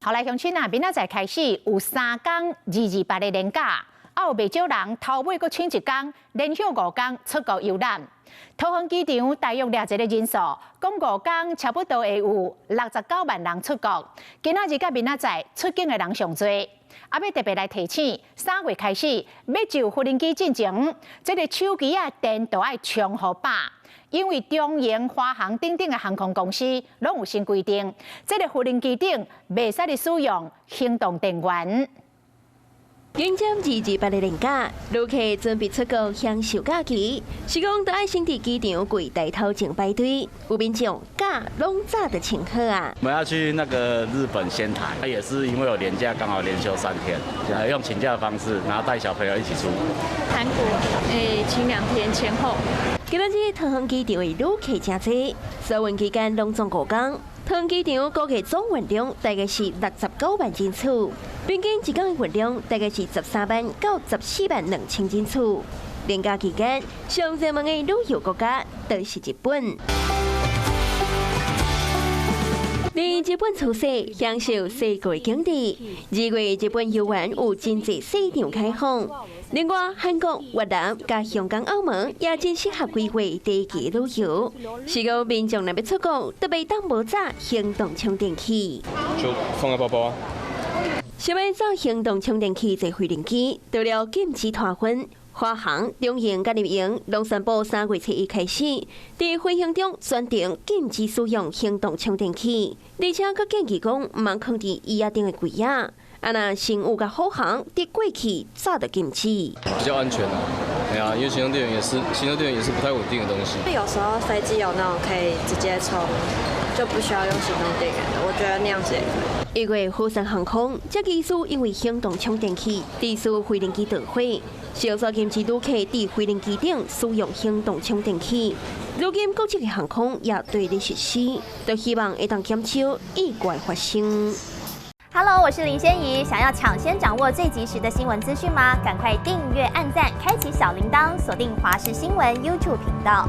好來，鄉親啊，明仔載開始有3工228的連假，啊有袂少人頭尾閣請一工，連休5工出國遊覽。桃園機場大約掠一个人數，講五工差不多會有69萬人出國。今仔日佮明仔載出境的人上濟。啊，欲特別來提醒，3月開始欲就無人機進前，這个手機仔電都愛充予飽。因為長榮、華航等等的航空公司攏有新規定，這个無人機頂袂使使用行動電源。迎接228的連假，旅客準備出國享受假期，是講都愛先佇機場櫃台頭前排隊，有民眾假攏早就請好啊。我們要去那個日本仙台，也是因為有連假，剛好連休3天，用請假的方式，然後帶小朋友一起出國。韓國，請2天前後。今仔日桃園機場的旅客誠濟，暑運期間攏總五工，桃園機場估計總運量大概是69萬人次，平均一工的運量大概是13萬到14萬2千人次。連假期間，上熱門的旅遊國家就是日本。佇日本出世，享受世界景致。2月日本遊玩有真濟市場開放。另外，韓國、越南佮香港、澳門也真適合規劃短期旅遊。是講民眾若欲出國，都袂當無帶行動充電器。就放在包包啊。想欲走行動充電器坐飛行機，除了禁止拖分。華航、長榮佮日榮攏宣布3月初1開始，佇飛行中全程禁止使用行動充電器，而且閣建議講毋通囥佇椅仔頂的櫃仔。啊，若星宇佮虎航佇過去早就禁止。比較安全啊，對啊，因為行動電源也是行動電源也是不太穩定的東西。有時候飛機有那種可以直接充，就不需要用行動電源的，我覺得那樣子也可以。1月，虎山航空這機師因為行動充電器致使飛行機墜毀，小說禁止旅客佇飛行機頂使用行動充電器。如今國際的航空也對咧實施，都希望會當減少意外發生。 Hello，我是林仙怡，想要搶先掌握最及時的新聞資訊嗎？趕快訂閱、按讚、開啟小鈴鐺，鎖定華視新聞 YouTube 頻道。